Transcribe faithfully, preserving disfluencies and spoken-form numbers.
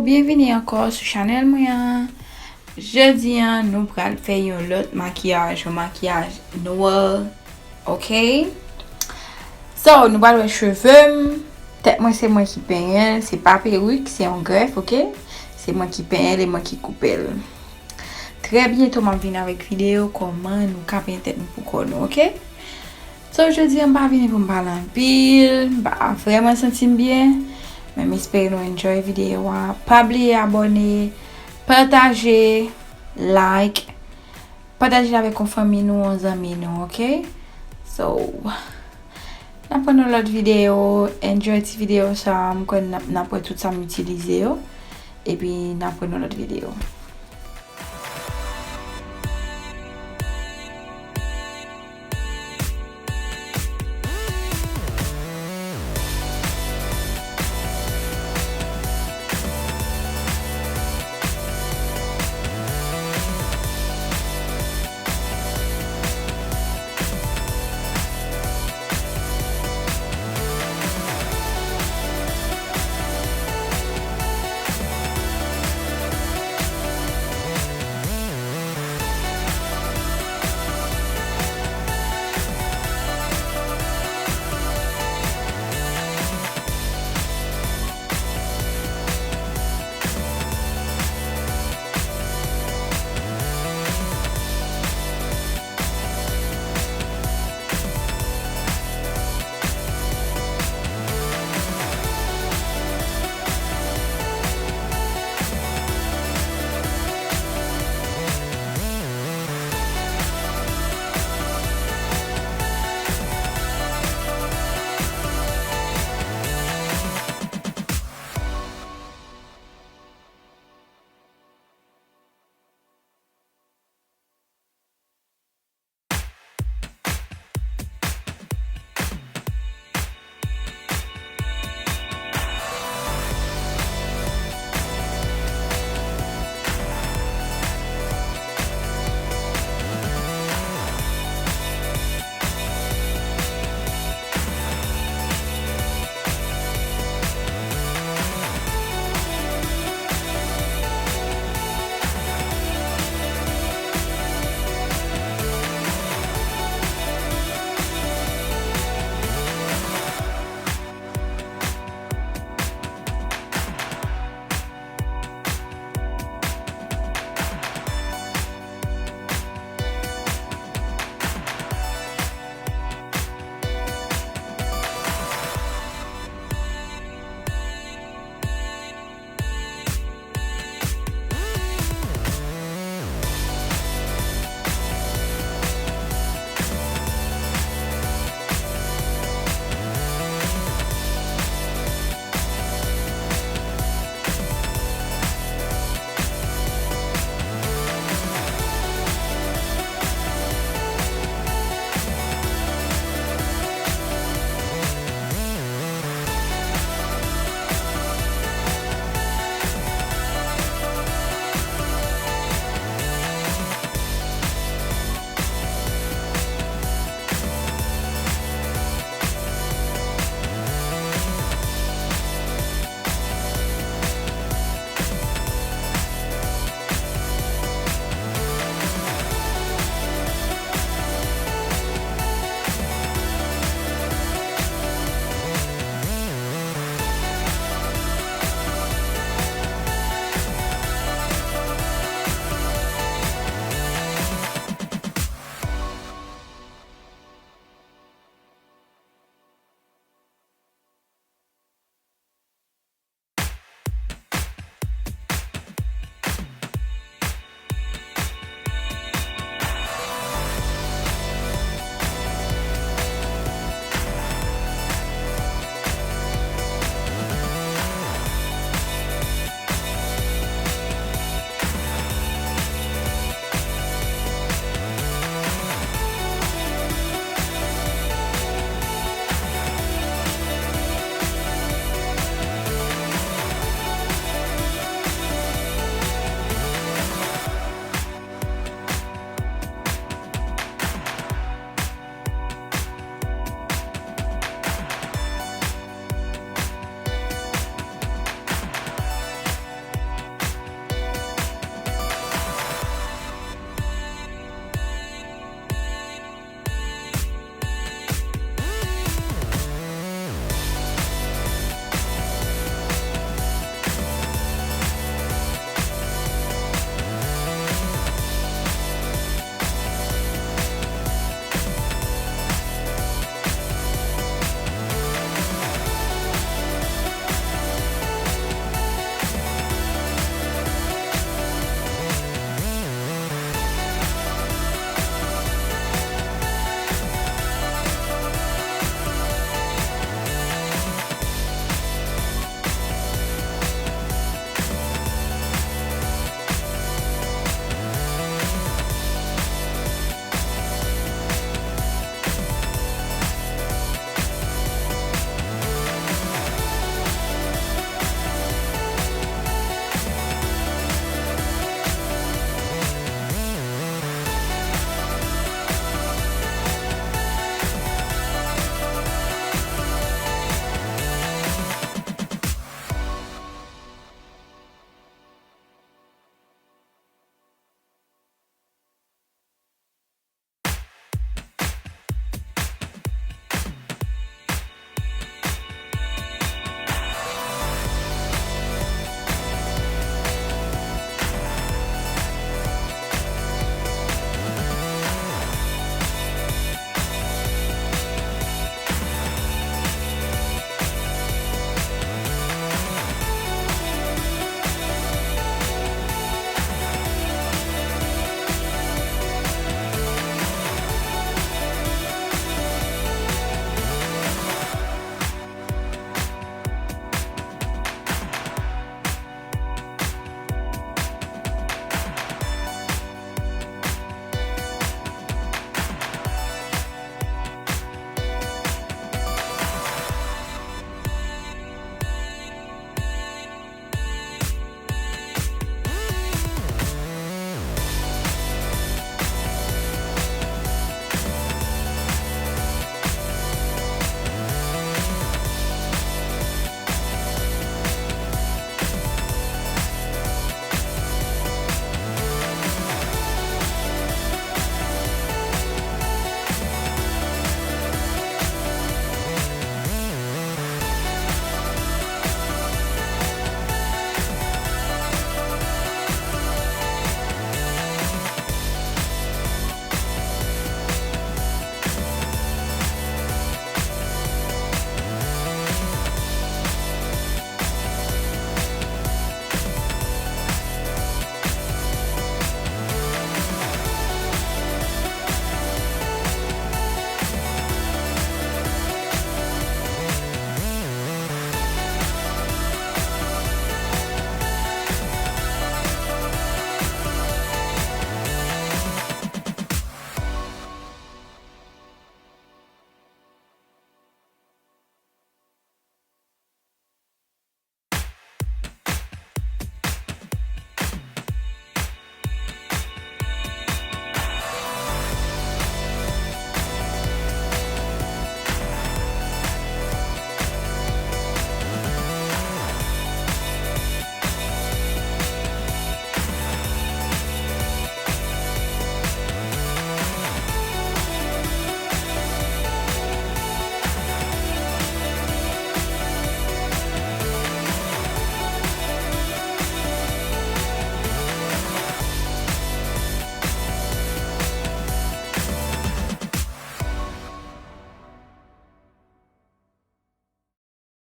Byenvini ankò sou chanèl mwen an. Jodi an, nou pral fè yon lòt makiyaj, yon makiyaj nwè, ok? So, nou pral wè cheve m. Tèt mwen, se mwen ki penyen l, se pa perik, se yon grèf, ok? Se mwen ki penyen l e mwen ki koupe l. Trè byento, m ap vin avèk videyo kòman nou ka penyen tèt nou pou kò nou, ok? So, jodi an, m pa vini pou m pale anpil, m pa vrèman santi m byen, men m espere nou enjoy videyo a. Pa bliye abòne, pataje, like, pataje l avèk yon fanmi nou, yon zanmi nou, ok? So, n ap pran yon lòt videyo, enjoy ti videyo sa, m kwè n ap, n ap wè tout sa m itilize yo, epi n ap pran yon lòt videyo.